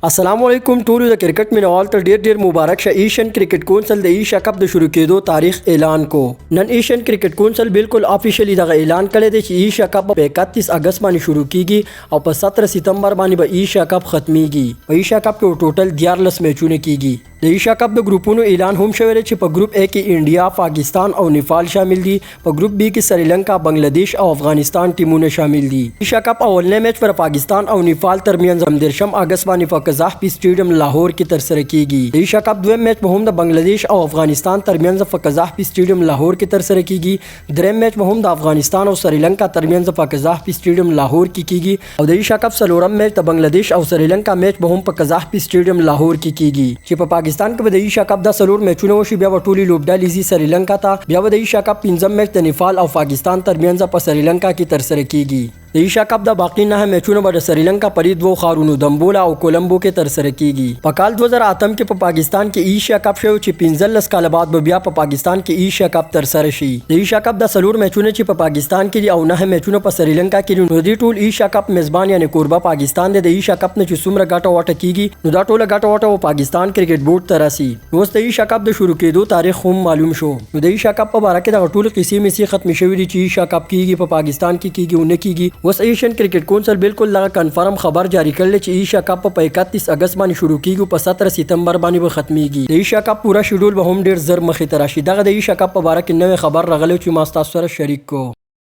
السلام علیکم ټولو د کرکټ مینوال ته ډیر ډیر مبارک شه. ایشین کرکټ کونسل د ایشیا کپ د شروع کېدو تاریخ اعلان کو. نن ایشین کرکټ کونسل بالکل افیشلی دغه اعلان کړی دی چې ایشیا کپ په 31 اگست باندې شروع کیږي او په 17 ستمبر باندې به ایشیا کپ ختمیږي. په ایشیا کپ کې ټوټل 14 میچونه کیږي. د ایشیا کپ د ګروپونو اعلان هم شوی دی چې په ګروپ ای کې انډیا، پاکستان او نیپال شامل دي. په ګروپ بي کې سریلانکا، بنگلاديش او افغانستان ټیمونه شامل دي. ایشیا کپ اولنی میچ پر پاکستان او نیپال ترمنځ هم 30 اگست باندې په قذافي سټیډیم لاهور کې ترسره کیږي. د ایشیا کپ دویم میچ به هم د بنگلاديش او افغانستان ترمنځ په قذافي سټیډیم لاهور کې ترسره کیږي. دریم میچ به هم د افغانستان او سریلانکا ترمنځ په قذافي سټیډیم لاهور کې کیږي او د ایشیا کپ څلورم میچ د بنگلاديش او سریلانکا میچ به هم په قذافي سټیډیم لاهور کې کیږي. چې په پاکستان کې به د ایشیا کپ دا څلور میچونه وشي، بیا به ټولې لوبډلې ځي سریلانکا ته. بیا به د ایشیا کپ پنځم میچ د نیپال او پاکستان ترمنځ په سریلانکا کې ترسره کیږي. د ایشیا کپ د باقي 9 میچونه به د سریلانکا په دې دوو ښارونو دمبولا او کولمبو کې ترسره کیږي. په کال 2008 کې په پاکستان کې ایشیا کپ شوی چې 15 کاله بعد به بیا په پاکستان کې ایشیا کپ ترسره شي. د ایشیا کپ دا څلور میچونه چې په پاکستان کې دي او 9 میچونه په سریلانکا کې دي، نو د دې ټول ایشیا کپ میزبان یعنی کوربه پاکستان دی. د ایشیا کپ نه چې څومره ګټه وټه کیږي، نو دا ټوله ګټه وټه و پاکستان کرکټ بورډ ته راسي. نو اوس د ایشیا کپ د شروع کېدو تاریخ هم معلوم شو. نو د ایشیا کپ په باره کې دغه ټول قصې میسې ختمې شوې دي چې ایشیا کپ کیږي، په پاکستان کې کیږي او نه کیږي. اوس ایشین کرکټ کونسل بالکل دغه کنفرم خبر جاری کړل چې ایشیا کپ په 31 اگست باندې شروع کیږي، په 17 ستمبر باندې به ختمیږي. د ایشیا کپ پوره شیډول به هم ډیر زر مخې ته راشي. دغه د ایشیا کپ په باره کې نوې خبر راغلی چې ما ستاسو سره شریک کو.